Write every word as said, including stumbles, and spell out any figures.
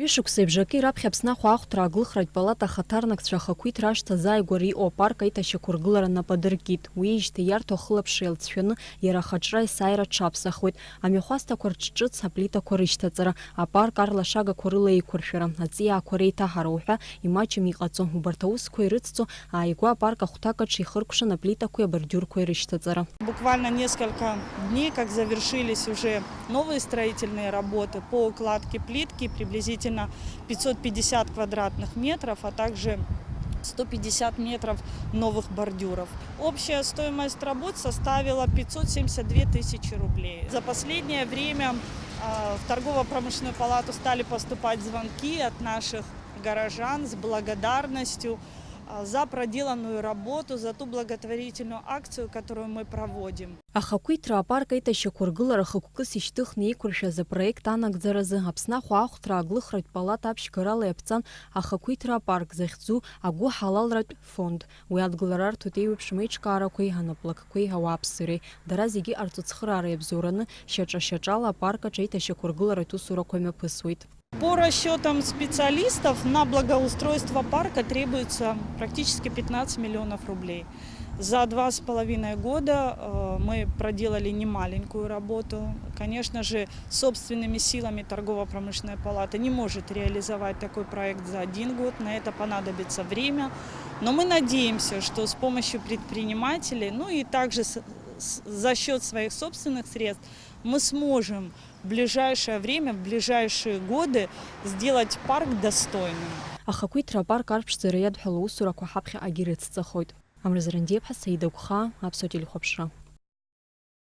Ҩышықәсеи бжаки раԥхьа Аԥсны ахәаахәҭра аглыхратә палата ахаҭарнакцәа ахақәиҭра ашҭа азааигәара иҟоу апарк аиҭашьақәыргылара нап адыркит. Уи ижьҭеи иарҭо ахылаԥшра иалҵшәаны иара ахаҿра есааира аҽаԥсахуеит. Амҩахәасҭақәа рҿы ҿыц аплитақәа рышьҭаҵара, апарк арлашагақәа рыла еиқәыршәара, аҵиаақәа реиҭаҳара уҳәа имаҷым иҟаҵо, убарҭ аусқәа ирыцҵо ааигәа апарк ахәҭак аҿы ихыркәшан аплитақәеи абордиурқәеи рышьҭаҵара. Буквально несколько дней, как завершились уже новые строительные работы по укладке плитки, приблизительно пятьсот пятьдесят квадратных метров, а также сто пятьдесят метров новых бордюров. Общая стоимость работ составила пятьсот семьдесят две тысячи рублей. За последнее время, а, в торгово-промышленную палату стали поступать звонки от наших горожан с благодарностью, а, за проделанную работу, за ту благотворительную акцию, которую мы проводим. Ахақәиҭра апарк аиҭашьақәыргылара хықәкыс ишьҭыхны еиқәыршәаз апроект анагӡаразы Аԥсны ахәаахәҭра аглыхратә палата аԥшьгарала иаԥҵан ахақәиҭра апарк захьӡу агәыҳалалратә фонд. Уи адгылара арҭоит еиуеиԥшым аиҿкаарақәеи анаплакқәеи ауааԥсыреи. Дара зегьы иҟарҵо цхыраара иабзоураны шьаҿа-шьаҿала апарк аҿы аиҭашьақәыргыларатә усурақәа мҩаԥысуеит. По расчетам специалистов на благоустройство парка требуется практически пятнадцать миллионов рублей. За два с половиной года, э, мы проделали немаленькую работу. Конечно же, собственными силами торгово-промышленная палата не может реализовать такой проект за один год. На это понадобится время. Но мы надеемся, что с помощью предпринимателей, ну и также с-, с-, за счёт своих собственных средств мы сможем в ближайшее время, в ближайшие годы сделать парк достойным. Ахақәиҭра апарк арԥшӡара иадҳәалоу усурақәа ҳаԥхьаҟагьы ирыцҵахоит. Амра Зарандиаԥҳа, Саида Гәхаа, Аԥсуа телехәаԥшра.